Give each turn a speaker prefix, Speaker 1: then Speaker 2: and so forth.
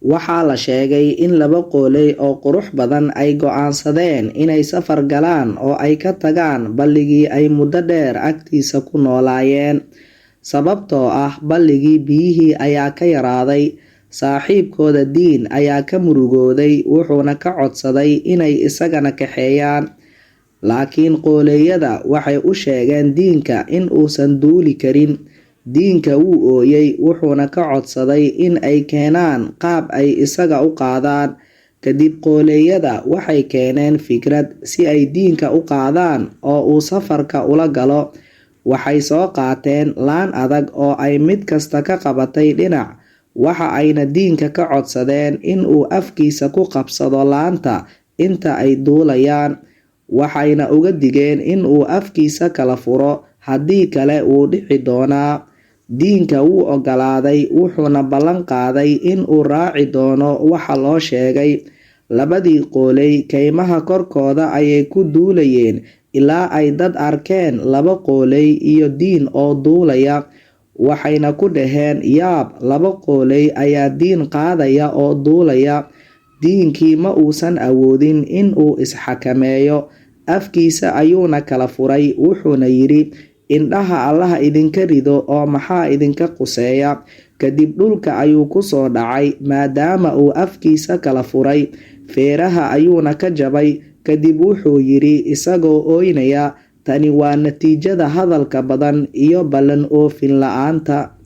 Speaker 1: Waxaa la sheegay in laba qooley oo qurux badan ay go'aansadeen inay safar galaan oo ay ka tagaan balligii ay muddo dheer agtiisa ku noolaayeen, sababtoo ah balligii biyihii ayaa ka yaraaday. Saaxiibkooda Diin ayaa ka murugooday, wuxuuna ka codsaday inay isagana kaxeeyaan. Laakiin qooleyada waxay u sheegeen Diinka in uusan duuli karin. Diinka wuu ooyay, wuxuuna ka codsaday in ay keenaan qaab ay isaga u qaadaan. Kadib qooleyada waxay keeneen fikrad si ay Diinka u qaadaan oo uu safarka ula galo. Waxay soo qaateen laan adag oo ay mid kasta ka qabatay dhinac, waxa ayna Diinka ka codsadeen in uu afkiisa ku qabsado laanta inta ay duulayaan. Waxayna uga digeen in uu afkiisa kala furo, haddii kale wuu dhici doonaa. Diinka wuu ogolaaday, wuxuuna ballan qaaday in uu raaci doono waxa loo sheegay. Labadii qooley kaymaha korkooda ayay ku duulayeen ilaa ay dad arkeen laba qooley iyo Diin oo duulaya. Waxayna ku dhaheen, yaab, laba qooley ayaa Diin qaadaya oo duulaya. Diinkii ma uusan awoodin in uu isxakameeyo, afkiisa ayuuna kala furay, wuxuuna yidhi, indhaha Allaha idinka rido oo maxaa idinka quseeya. Kadib dhulka ayuu ku soo dhacay maadaama uu afkiisa kala furay, feeraha ayuuna ka jabay. Kadib wuxuu yidhi isagoo ooynaya, tani waa natiijada hadalka badan iyo ballan oofin la'aanta.